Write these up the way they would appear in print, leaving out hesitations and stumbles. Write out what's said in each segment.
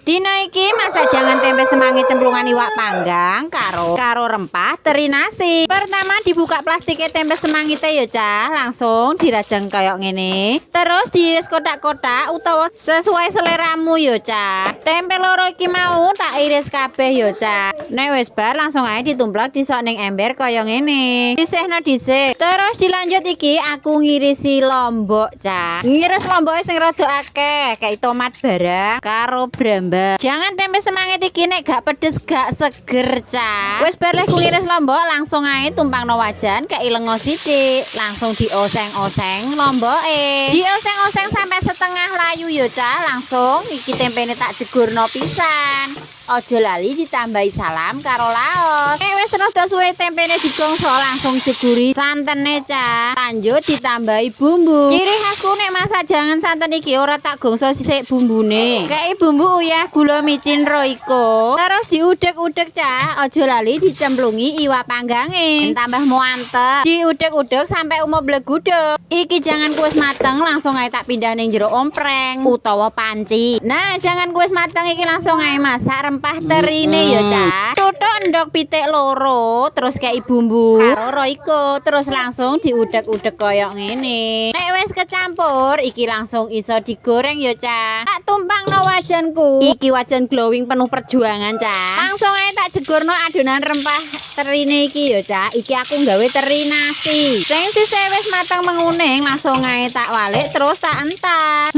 Dina iki masak jangan tempe semangit cemplungan iwak panggang karo karo rempah teri nasi. Pertama dibuka plastiknya tempe semangite ya, Cah, langsung dirajang kayak ngene. Terus diiris kotak-kotak utawa sesuai seleramu ya, Cah. Tempe loro iki mau tak iris kabeh ya, Cah. Nek wis bar, langsung ae ditumplak, disok ning ember kaya ngene. Sisihno dhisik. Terus dilanjut, iki aku ngirisi lombok, Cah. Ngiris lomboke sing rada akeh, kayak tomat barang karo brambang. Jangan tempe semangit iki nek gak pedes gak seger, Cah. Wis bar leh ngiris lombok, langsung ae tumpangno wajan, kei lengo sithik, langsung dioseng-oseng lomboke. Dioseng-oseng sampai setengah layu ya, Cah, langsung iki tempene tak jegurno pisan. Aja lali ditambahi salam karo laos. Nek wis rada suwe tempene digongso, langsung jeguri santene, Cah. Lanjut ditambahi bumbu. Ciri khasku nek masak jangan santen iki ora tak gongso sisik bumbune. Kei bumbu uyah, gula, micin, Royco. Terus diudek-udek, Cah. Aja lali dicemplungi iwak panggange. Tambah muantep. Diudek-udek sampai umup bleguduk. Iki jangan wis mateng, langsung ae tak pindah ning jero ompreng utawa panci. Nah, jangan wis mateng iki langsung ae masak rempah terine ya, Cah. Tutuk endok pitik loro, terus kei bumbu karo Royco, terus langsung diudek-udek koyok ngene. Nek wis kecampur, iki langsung iso digoreng ya, Cah. Tak tumpangno wajanku. Iki wajan glowing penuh perjuangan, Cah. Langsung ae tak jegurno adonan rempah terine iki ya, Cah. Iki aku nggawe teri nasi. Sing sisih wis mateng menguning, langsung ae tak walik, terus tak entas.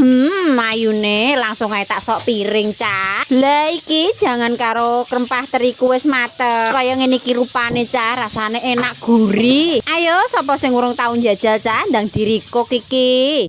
Ayune langsung ae tak sok piring, Cah. Lah, iki jangan karo rempah teriku wis mateng. Kaya ngene iki rupane, Cah, rasane enak gurih. Ayo, sapa sing urung tau njajal, Cah, ndang direcook iki.